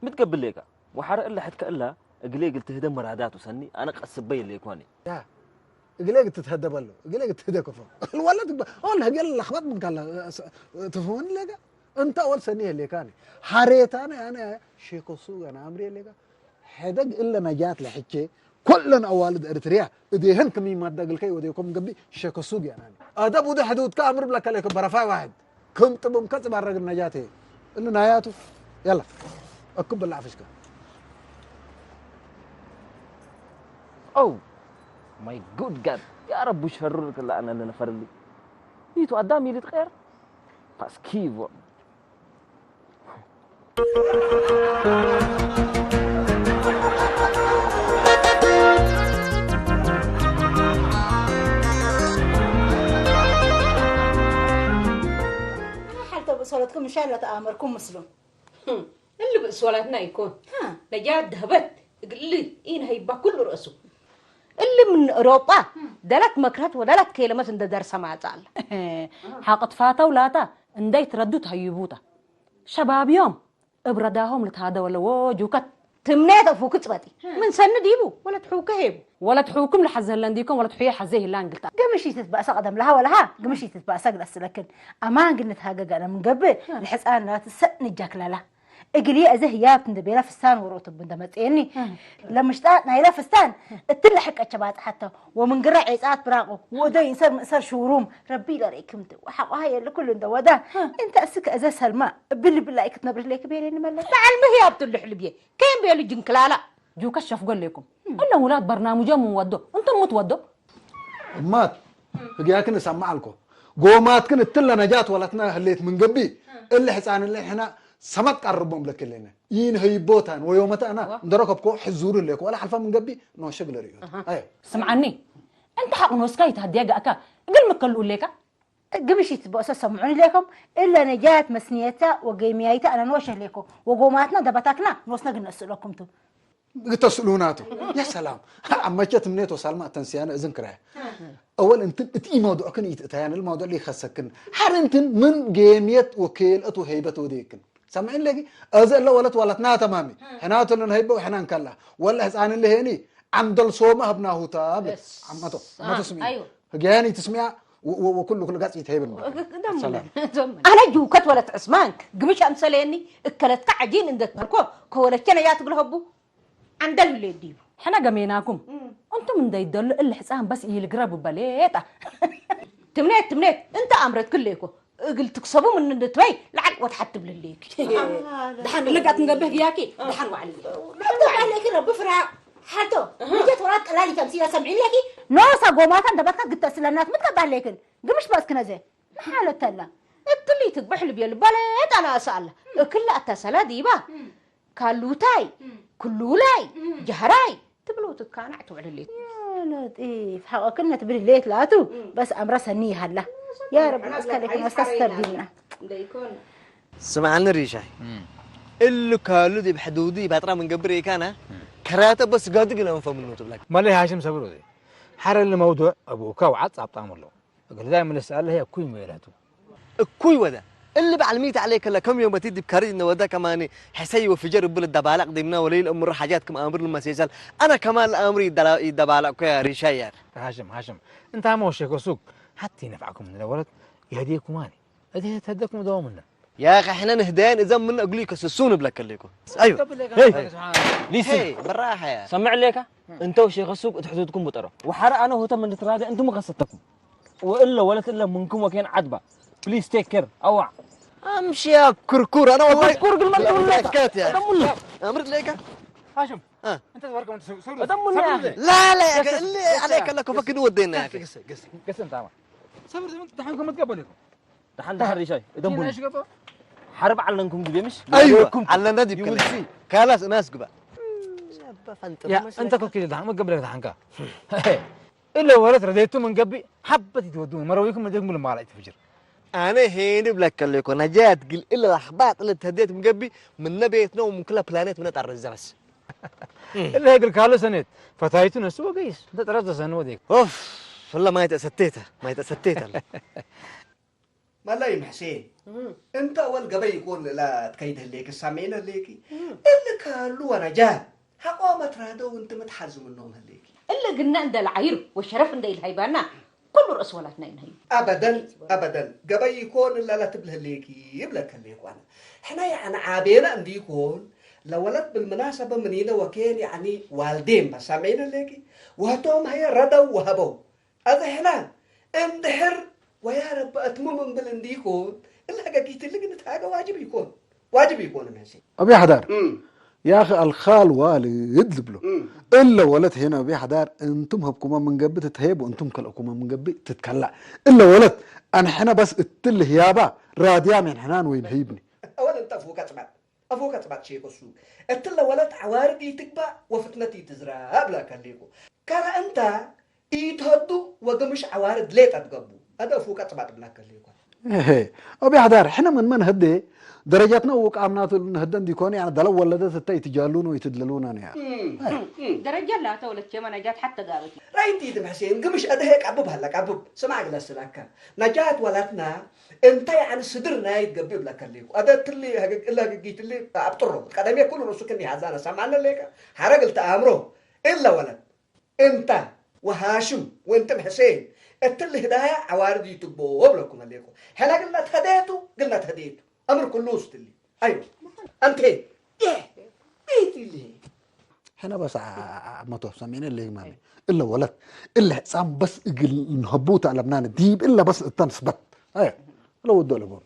ሚ ትገብእ ሌከ? ወሐረ እለ ሕድ ከእላ እግሌ እግል ትህደ መራዳቱ ሰኒ፣ አነ ቀስበ የሌኮኒ። ያ፣ እግሌ እግል ትትሀደ በሎ፣ እግሌ እግል ትህደ ከፎ። ወለ ትግበ-፣ ወለ ህግየ ለለክበት ምንካለ፣ እ-፣ እ-፣ ትፍሁመኒ ሌከ? እንተ አወል ሰኒ ህሌካኒ። ሐሬታነ አነ ሼኮ ሱግ አነ አምሬ ሌከ። ሕደግ እለ ነጃት ለሕቼ፣ ኮለን አዋልድ ኤርትርያ እዴህን ክም ኢማዳ እግልከ ወዴኮም ገብእ ሸከ ሱግ ያናኒ። አደብ ውደ ሕዱድከ አምር ብለከ ለከ በረፋይ ዋሕድ ክም ጥብምከ ጽባረግ ነጃት ህዬ። እሊ ናያቱ። የላ። አክብ ብላ አፍሽከ። Oh my good God! ያ ረቡ ሸሩር ክላ አነ ለነፈር እሊ። ይቱ አዳም ይልትቀየር? ፓስኪቮ። ሐልተ ብእሶለትኩም ምሻል ለተአመርኩም ምስሉ። ህም፣ እሊ ብእሶላትና ኢኮን። ሃ። ነጃት ደህበት እግል ኢነሀይባ ኩሉ ረእሱ። እሊ ምን አውሮጳ ህም። ደለት መክረት ወደለት ኬለመት እንደ ደርሰ ማጻል። ሐቅ ትፋተው ላታ እንደ ይትረዱ ተሀይቡታ። ሸባብ ዮም እብ ረዳሆም ልትሃደ ወለ ወጁከት ትምኔት አፉክ ጽበጢ። ምን ሰኒ ዲቡ ወለት ሑከ ሄቡ። ወለት ሑክም ለሐዘ ህለ እንዲኮን ወለት ሑየ ሐዜ ህላ እንግልታ። ግምሽ ይትትበእሰ ቀደም ለሃ ወለሃ ግምሽ ይትትበእሰ እግል አስለክን። አማን ግን ንትሃገገ አነ ምን ገብእ ለሕጻን ላት ሰእ ንጃክለላ። እግልዬ እዘ ህያብት እንደ ቤለ ፍስታን ወሮት እብ እንደ መጽኤኒ። ለምሽጣጥ ናይለ ፍስታን እትለ ሕቀቸ ባጽሐተ። ወምን ግረ ዔጻት ብራቁ ወእደ ኢንሰር ምእሰር ሹሩም ረቢ ለርኢክምት ወሐቆሃ የለ ኩሉ እንደ ወዳ። ሀ። እንተ እስከ እዘ ሰልማ እብል ብላይ ክትነብርህ ሌክ ቤሌኒ መለ። ተዐልምህ ያብትልሕ ልብዬ ከየም ቤሉ ጅንክላላ። ጁከ ሸፍጎ ሌኩም። እለ ውላድ በርናምጆም ምን ወዶ እንቱም ምትወዶ። እማት ህግያክን እሰማ አልኮ። ጎማትክን እትለ ነጃት ወለትነ ህሌት ምን ገብእ እሊ ሕጻን እሊ ሕና ሰመት ቀርቦም ለክሌነ። ይንሀይቦታን ወዮመተ አና ዋ። እንደረከብኮ ሕዙር ህሌኮ ወለ ሐልፈ ምን ገብእ ኖሸግ ለርእዮት። አሃ። አዮ። ስምዓኒ፣ እንተ ሐቅ ኖስካ ይትሀድያ ገአካ፣ እግል ምከልኡ ሌካ? ግምሽ ኢትትበእሶ ሰምዑኒ ሌኮም፣ እለ ነጃት መስንየተ ወጌምያይተ አነ ኖሸ ሌኮ፣ ወጎማትነ ደበታክና ኖስነ ግነስእ ለኩም ቱ። እግል ተስእሉና ቱ። ያ ሰላም። አመቸት ምኔት ወሳልማ አተንስያነ እዝን ክራየ። አወል እንትን እት ኢመውዱዕክን ኢትእታያን፣ እሊ መውዱዕ ሊከሰክን። ሐር እንትን ምን ጌምየት ወኬልአት ወሄይበት ወዴክን። ሰምዕን ሌኪ፣ አዜ እለ ወለት ወለትና ተማሚ። ሕናቱ ልንሀይበ ወሕና እንከላ። ወለ ሕጻን እሊ ሄኒ፣ ዐምደል ሶመ ሀብናሁ ታ ብለ። በስ። አመቶ፣ አመቶ አ፣ ስሚ። አይወ። ህግያኒ ትስሚያ ወ-፣ ወ-፣ ወኩሉ ኩሉ ጋጽ ይትሄብን። እግ-፣ እግ-፣ ደምነ፣ ሰላም። ደምነ። አነ ጅውከት ወለት ዕስማን፣ ግምሽ አምሰሌኒ፣ እከለትከ ዐጂን እንደ ትመርኮ፣ ከወለቼ ነያት እግል ሀቡ፣ ዐንደል ህሌት ዲቡ። ሕነ ገሜናኩም፣ እም። እንቱም እንደ ይደሉ እሊ ሕጻን በስ ኢልግረቡ በሌጣ። ትምኔት፣ ትምኔት፣ እንተ አምረትክ ሌኮ፣ እግል ትክሰቡ ምን እንድትበይ ለዐል ወተሐት ትብል ህሌኪ። ደሐን ልጋት እንገብህ ግያኪ፣ ደሐን ወዐል። ለሐልቶ ባሌኪ ረቢ ፍርሃ። ሐልቶ፣ እህ። ልጀት ወራት ቀላል ይተምሲለ ሰምዒ ሌኪ። ኖሰ ጎማታ እንደ በትካ ግተ ስለናት ምትከባህ ሌክን። ግምሽ በስክነ ዘ። መሓለት ተላ። እትሊ ትግበሕ ልብየ ልባለ ጣና እሰአለ። እክለ አተሰለ ዲባ። እም። ካሉታይ፣ እም። ክሉላይ፣ እም። ጀህራይ ትብሎ ትካናዕ ትውዕል ህሌት። ያ ለጢፍ፣ ሐቆክነ ትብል ህሌት ላቱ፣ እም። በስ አምረ ሰኒ ይሀላ። ያ ረቢ፣ አስከ ለኪን አስተስተር ዲብና። ስምዐኒ ሪሻይ፣ እም። እሊ ካሉ ዲብ ሕዱዱ ይባጥራ ምን ገብር ኢካና፣ እም። ከራተ በስ ጋድግ ለመንፈ ምኑ ትብለክ። መለይ ሃሽም ሰብር ወዜ፣ ሐረ እሊ መውዱዕ አቡካ ወዓት ጻብጣም አለው። እግል ዳይም ልስአል ለሀ እኩይ ሜለቱ። እኩይ ወደ። እሊ በዐል ሚት ዐሌ ከለ ከም ዮመቲ ዲብ ካርጅ እነ ወደ ከማኒ ሕሰይ ወፍጀር እብ ልደባለቅ ዲብና ወለይል እምሩ ሓጃት ክም አምር ልመሴሰል። አነ ከማን ለአምር ይደላ-፣ ይደባለቅኮ ያ ሪሻይ ያ። ሃሽም፣ ሃሽም። እንታመ ወሼኮ ሱግ ሐቲ ነፍዐኩም ምነ ወለት የህድየኩማኒ። እት ተህደኩም ደወምነ። ያኺ ሕነ ንህደያን እዘም ምነ እግሉ ይከስሱ ንብለከ ሌኮ። አይወ። ሄይ፣ ሊስን። ሄይ፣ ብራሐ ያ። ሰምዕ ሌካ? እንተ ወሼከ ሱግ እት ሕዱድኩም ብጠሮ። ወሐረ አነ ሆተ ምን ልትራደ እንቱም ከሰተኩም። ወእለ ወለት እለ ምንኩም ወኬን ዐድባ። Please take care። አዋ። አምሺ ያ ኩርኩር፣ አነ ወኩርኩር ግል መጥሙለ። ከት ያ። ደሙለ። አምርት ሌካ? ሃሽም። አ። እንተ ተበርከ ወንተ ሰው፣ ሰው እደሙለ። ሰብር። ላ፣ ላ፣ ያ ገሰ፣ እለ ገሰ፣ አለ ከለ ገሰ። ኮፈክን ወደና ያ። ገሰ፣ ገሰ፣ ገሰ፣ ገሰ፣ እንታማ። ሰብር፣ ሰብር፣ ተሐንከ መትቀበል እኮ። ደሐን ደሐን ሪሻይ፣ እደንቡኒ። ሐርብ ዐለንኩም ግዜ ምሽ? አይወ፣ ዐለና ዲብ ከለ። ካላስ እናስ ግባ። ያ፣ እንተ ኮኪ ደሐን መገብለክ ደሐንካ። እለ ወለት ረዴቱ ምን ገብእ ሐበት ይትወዱ መረዊኩም መደግሙ ለማላ ይትፍጅር። አነ ሄኒ ብለከ ለኮ ነጃት ግል እለ ለአኽባጥ እለ ተህዴት ምን ገብእ ምነ ቤትነ ወምን ክለ ፕላኔት ምነ ጠርዘ በስ። እለ እግል ካሉ ሰኔት ፈታይቱ ነሱ ወገይስ እንተ ጠረዘ ሰኑ ወዴክ። ኦፍ፣ ፍለ ማይ ተሰቴተ፣ ማይ ተሰቴተ። መለይም ሕሴን፣ እም። እንተ አወል ገበይ ኢኮን ለትከይድ ህሌክ፣ ሳሜነ ህሌኪ፣ እም። እሊ ካሉ ወነጃት ሐቆ መትራደው እንቲ ምትሐዝ ምኖም ህሌኪ። እሊ ግነ እንደ ለዓይር ወሸረፍ እንደ ኢልሀይባና፣ ኩሉ ርእስ ወላትና ኢንሀይብ። አበደን፣ አበደን። ገበይ ኢኮን እለ ለትብል ህሌኪ እብለከ ህሌኩ አነ። ሕነ ያዕኒ ዓቤነ እንዲኮን፣ ለወለት ብልምናሰበ ምኒነ ወኬን ያዕኒ ዋልዴን በስ ሳሜነ ህሌኪ፣ ወህቶም ሀየ ረደው ወሀበው። አዜ ሕነ እንድሕር ወያ ረቢ አትምም እምብል እንዲኮን፣ እለ አገጊት እሊ ግን እትሃገ ዋጅብ ኢኮን፣ ዋጅብ ኢኮን እምሕሴ። አቢ ሐዳር፣ እም። ያኺ አልካል ዋልድ ልብሎ። እም። እለ ወለት ሄነ አቢ ሐዳር፣ እንቱም ሀብኩመ ምን ገብእ ትትሀየብ ወእንቱም ከልአኩመ ምን ገብእ ትትከለእ። እለ ወለት አንሕነ በስ እትሊ ህያባ ራድያም እንሕናን ወይን ሀይብኒ። አወል እንተ አፉከ ጽበጥ። አፉከ ጽበጥ ሼኮ ሱግ። እትለ ወለት ዐዋርድ ኢትግባእ ወፍትነት ኢትዝራእ እብለከ ህሌኮ። ከረ እንተ ኢትሀዱ ወግምሽ ዐዋርድ ሌጠ ትገቡ። አደ አፉከ ጽበጥ እብለከ ህሌኮ። እሄ፣ አቢ ሐዳር፣ ሕነ ምንመ ንህዴ ደረጃትነ ወቃምናቱ ንህደ እንዲኮን፣ ያኒ ደለ ወለደት እተ ኢትጃሉን ወኢትድልሉን ያ። እም፣ እም። ደረጃ ላተ ወለቼመ ነጃት ሐተ ጋብት። ራይት ኢትም ሕሴን፣ ግምሽ አደሄ ቀብብ ሀለ ቀብብ። ስማዕ ግለስ ለከ። ነጃት ወለትነ እንተ ያዕኒ ስድር ናይ ትገብእ እብለከ ህሌኮ። አደ እትሊ ህግግ-፣ እለ ህግጊት እሊ አብጥሮ። ቀደምየ ኩሉ ርእሱ ክኒ ሐዛነ ሰምዐነ ሌከ። ሐረግ እልትአምሮ። እለ ወለት እንተ ወሃሽም ወእንትም ሕሴን እትሊ ህዳያ ዐዋርድ ኢትግቦ እብለኩም ህሌኮ። ሕነ ግልነ ተህዴቱ፣ ግልነ ተህዴቱ። አምር ኩሉ ውስጥ እሊ። አይወ። አንቴ። የ-፣ ቤት እሊ። ሕነ በስ አ-፣ አ-፣ አ-፣ መቶ ሰሜነ እለ ይማሜ። እለ ወለት፣ እለ ሕጻን በስ እግል እንሀቡ ተአለብናነ። ዲብ እለ በስ እተ ንስበት። አየ። እለ ወዶ ለቦን።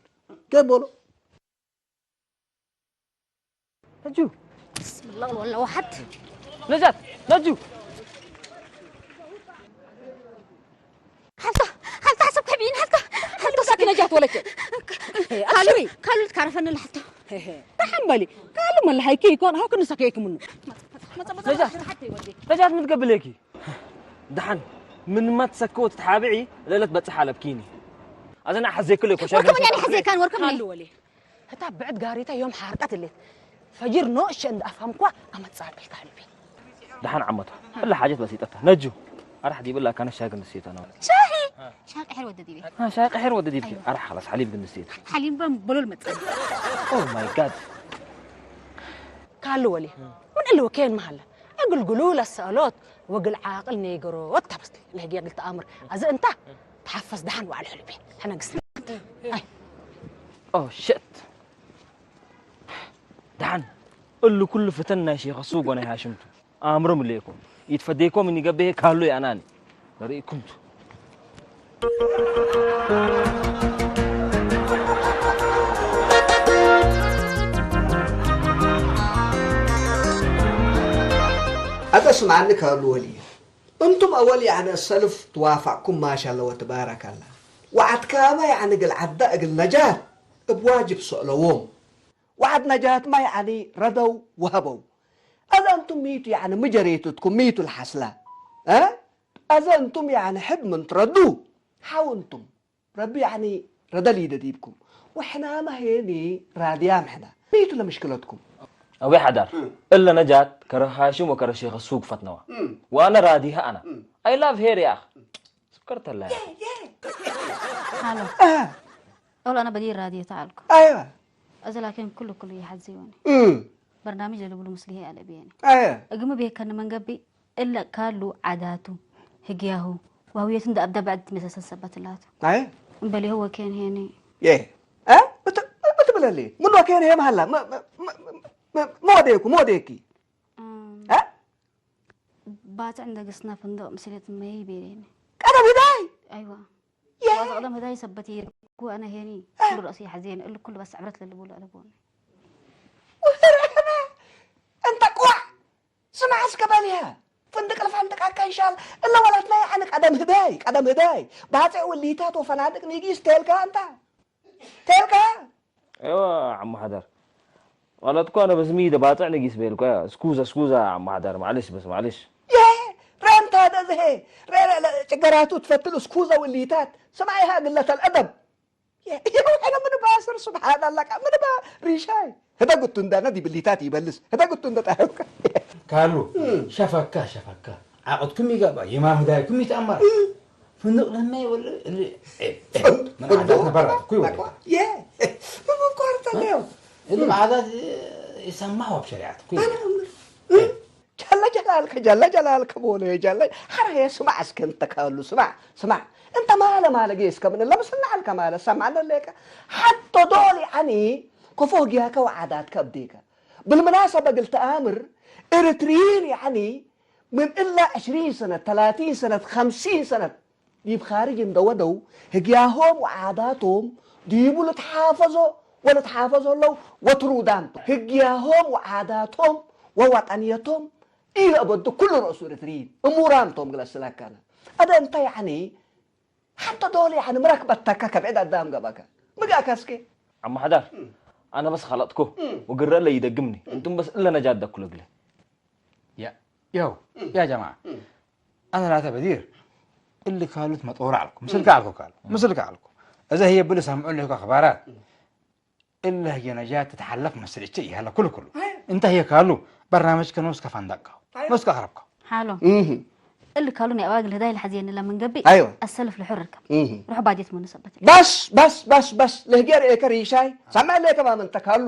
ገቦሎ። ነጁ። ብስምላህ ወላ ወሐድ። ነጃት፣ ነጁ። ሐልታ፣ ሐልታ ሐሰብክ ሕቢን ሐልታ፣ ሐልታ ሳኪ ነጃት ወለከ። ካሉ፣ ካሉ ልትካረፈን ለሐልታ። ደሐን በሊ፣ ካሉ መለሃይኪ ይኮን፣ አሁን ክንሰከይክ ምኑ። ነጃት፣ ነጃት ምትገብሌኪ። ደሐን፣ ምንመ ትሰክወ ትትሓብዒ ለእለ ትበጽሕ አለብኪኒ። አዘና ሐዜክለ እኮ ሻግል ወርከምኒ አነ ሐዜካን ወርከምኒ። ሀሉ ወሌ። ህታ ብዕድ ጋሪታ ዮም ሓርቀት እሌት። ፈጅር ኖእሸ እንደ አፍሀምኳ አመት ጻብዕካ ህልቤ። ደሐን ዓመቶ። እለ ሓጀት በሲጠተ። ነጁ። አራሕ ዲብላ ካነ ሻይ ግንሴተ ነው። ሻሂ? አ። ሻይ ቀሕር ወደ ዲቤ። አ፣ ሻይ ቀሕር ወደ ዲብኪ። አይዋ። አራሕ ኸላስ ሐሊብ ግንሴት። ሐሊብ በም በሎል መጸ። Oh my God። ካሉ ወሌ። ምን እሉ ወኬን መሀለ። እግል ግሉ ለሰአሎት ወግል ዓቅል ኔገሮት ተበስቲ። ለህጌ እግል ተአምር። አዘ እንታ ተሐፈዝ ደሐን ወዐል ሕልቤ። ሐነግስ። አይ። Oh shit። ደሐን እሉ ኩሉ ፍተን ናይ ሼኸ ሱግ ወናይ ሃሽም ቱ። አምርም ሌኩም። ኢትፈዴኮ ምን ይገብሄ ካሉ የአናኒ። ለርኢኩም ቱ። አተ ስምዓኒ ካሉ ወልዬ። እንቱም አወል ያዕነ ሰልፍ ትዋፋቅኩም ማሻለ ወትባረከላ። ወዐድካመ ያዕኒ እግል ዐዳ እግል ነጃት እብ ዋጅብ ሰእለዎም። ወዐድ ነጃትመ ያዕኒ ረደው ወሀበው። አዘ እንቱም ሚቱ ያዕኒ ሚ ጀሬቱትኩም ሚቱ ለሐስላ? እ? አዘ እንቱም ያዕኒ ሕድ ምን ትረዱ ሐው እንቱም። ረቢ ያዕኒ ረደ ሊደ ዲብኩም። ወሕናመ ሄኒ ራድያም ሕነ። ሚቱ ለምሽክለትኩም። አቤ ሐዳር፣ እም። እለ ነጃት ከረ ሃሽም ወከረ ሼኸ ሱግ ፈትነዋ። እም። ወአነ ራዲሀ አነ። እም። I love her ያአኽ። ስከርተላ። ሃሎ። አ። አውል አነ በዲር ራድዮ ተዐልኩ። አይዋ። አዘ ላኪን ኩሉ ኩሉ ይሐዝዮኒ። እም። በርናምጅ ለልብሉ ምስልሄ አለብየኒ። አየ። እግም ቤከኒ መንገቢ እለ ካሉ ዓዳቱ፣ ህግያሁ፣ ወህውየቱ እንደ አብደ በዕድ ትመሰሰል ሰበት ላቱ። አየ። እምበሌሁ ወኬን ሄኒ። የ። አ? ብት-፣ ብትብለሊ። ምን ወኬን ሄ መሀላ? መ-፣ መ-፣ መ-፣ መ-፣ መ-፣ መወዴኩ፣ መወዴኪ? እም። አ? ባጽዕ እንደ ግስና ፍንድቅ ምስሌት መይ ቤሌኒ። ቀደም ህዳይ? አይዋ። የ። ባጽዕ ቀደም ህዳይ ሰበት የኩ አነ ሄኒ። አ። ኩሉ ረእሲ ሐዜን፣ እሉ ኩሉ በስ ዕብረት ለልቡሉ አለቦኒ። ወረሐመ። እንተ ቋዕ። ስማዕ እስከ በሊሀ፣ ፍንድቅ ልፈንድቀከ እንሻል። እለ ወለትነ ያዕኒ ቀደም ህዳይ፣ ቀደም ህዳይ። ባጼዕ ውሊታት ወፈናድቅ ኒጊስ ቴልከ እንተ። ቴልከ። እወ፣ ዐሙ ሐደር። ወለትኮ አነ በስ ሚደ ባጼዕ ኒጊስ ቤልኮ። እስኩዘ፣ እስኩዘ ዐሙ ሐደር። ማዕልሽ በስ፣ ማዕልሽ። የ፣ ረንታ ደዝሄ። ረ፣ ረ፣ ለ፣ ጭገራቱ ትፈትል እስኩዘ ውሊታት። ስማዕሃ ግለተል አደብ። የውሐነ ምን ባስር ሱብሓነላህ፣ ምን ባ ሪሻይ። ህደግ እቱ እንደነ ዲብሊታት ይበልስ። ህደግ እቱ እንደ ጣህብከ። ካሉ፣ እም። ሸፈካ፣ ሸፈካ። ዓቅድኩም ይገባ፣ የማም ህዳይኩም ይትአመር። እም። ፍንድቅ ለመ ይወል፣ እል፣ እ፣ እ፣ ፍንድቅ፣ ምን ፍንድቅ። ዓዳት ነበራት እኮ ይወል። የ፣ ምን ቆርጠ ነው? እል እም። ዓዳት ይሰማህ ወብ ሸሪዓት እኮ ይወል። አነ እምር። እም። ጀለ ጀላልከ፣ ጀለ ጀላልከ ቦለ ጀለ። ሐረ ስማዕ እስከ እንተ ካሉ፣ ስማዕ፣ ስማዕ። እንተ ማለ ማለ ጌስከ ምን እለ ምስልነ ዐልከ ማለ ሰምዐነ ሌከ። ሐቶ ዶል ያኒ ከፎ ህግያከ ወዓዳትከ እብዴከ። ብልምናሰበ እግል ተአምር፣ ኤሪትሪይን ያኒ ምን እለ ዕሽሪን ሰነት፣ ተላቲን ሰነት፣ ከምሲን ሰነት፣ ዲብ ካርጅ እንደ ወደው፣ ህግያሆም ወዓዳቶም ዲቡ ልትሓፈዞ ወልትሓፈዞ ለው ወትሩዳም ቶም። ህግያሆም ወዓዳቶም ወወጠንየቶም ኢለአበዱ ኩሉ ረእሱ ኤሪትሪይን እሙራም ቶም ግለስለከነ። አደ እንተ ያዕኒ ሐተ ዶል ያዕኒ ምረክበተከ ከብዕድ አዳም ገብአከ ምግአከ እስኬ። ዐመ ሐዳር፣ እም። አነ በስ ከለጥኩ እም። ወግረ እለ ይደግምኒ፣ እም። እንቱም በስ እለ ነጃት ደኩ ለግለ። ያ፣ ያው፣ እም። ያ ጀማዓ፣ እም። አነ ላተ በዲር፣ እሊ ካሉት መጦር አልኩ፣ ምስልከ እም። አልኩ ካሉ፣ እም። ምስልከ አልኩ። እዘ ህዬ ብሊ ሰምዑ ለህኩ አክባራት፣ እም። እለ ህዬ ነጃት ትትሐለፍ መስል እቼ ይሀለ ኩሉ ኩሉ። አይ። እንተ ህዬ ካሉ፣ በርናመጅከ ኖስከ ፈንደቅከው፣ አይ። ኖስከ አክረብከው። ሓሎ። እህ። እሊ ካሉ ናይ አባግል ህዳይ ለሐዜኒ ለምን ገብእ፣ አይወ። አሰልፍ ልሑር ርከብ። እህ። ሩሕ ባዴት መኑ ሰበት። በስ፣ በስ፣ በስ፣ በስ፣ ለህጌ ርኤከ ሪሻይ፣ ሰምዕ ሌከ ማም እንተ ካሉ፣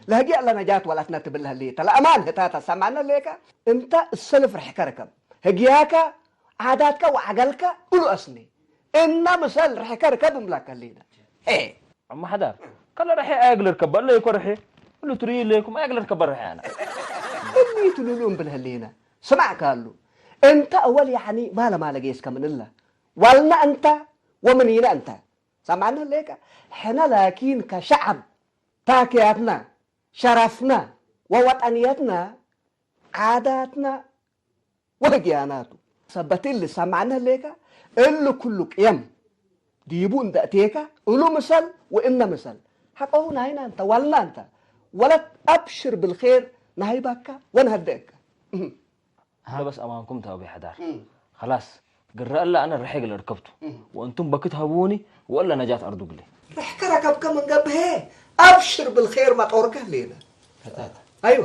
ለህጌ እለ ነጃት ወላትነ ትብል ህሌተ፣ ለአማን ህታተ ሰምዕነ ሌከ፣ እንተ እሰልፍ ርሕከ ርከብ። ህግያከ፣ ዓዳትከ ወዐገልከ እሉ አስኔ። እነ ምሰል ርሕከ ርከብ እምለከ ህሌነ። ሄ። ዐመ ሐዳር፣ ከለ ርሐ አየግል ርከብ፣ እለ ኢኮ ርሐ፣ እሉ ትርእዩ እሌኩም አየግል ርከብ ርሐ አነ። እሊ ትሉሉ እምብል ህሌነ። ስማዕ ካሉ፣ እንተ አወል ያዕኒ ማለ ማለ ጌስከ ምን እለ፣ ዋልነ እንተ ወምኒነ እንተ። ሰምዐነ ህሌከ፣ ሕነ ላኪን ከሸዐብ ታክያትና፣ ሸረፍና ወወጠንየትና፣ ዓዳትና ወህግያናቱ። ሰበት እሊ ሰምዐነ ህሌከ፣ እሊ ኩሉ ቅየም ዲቡ እንደ እቴከ፣ እሉ ምሰል ወእነ ምሰል። ሐቆሁ ናይና እንተ፣ ዋልና እንተ፣ ወለት አብሽር ብልኼር ናህይበከ ወነሀድአከ። እህ። ለበስ አማንኩም ተአቤ ሐዳር። እም። ኸላስ። ግረ እለ አነ ርሐ እግል እርከብቱ፣ እህ። ወእንቱም በክት ሀቡኒ ወእለ ነጃት አርዱ እግሌ። ርሕከ ረከብከ ምን ገብእ፣ አብሽር ብልኬር መጦርከ ህሌነ። ፈታተ። አይወ።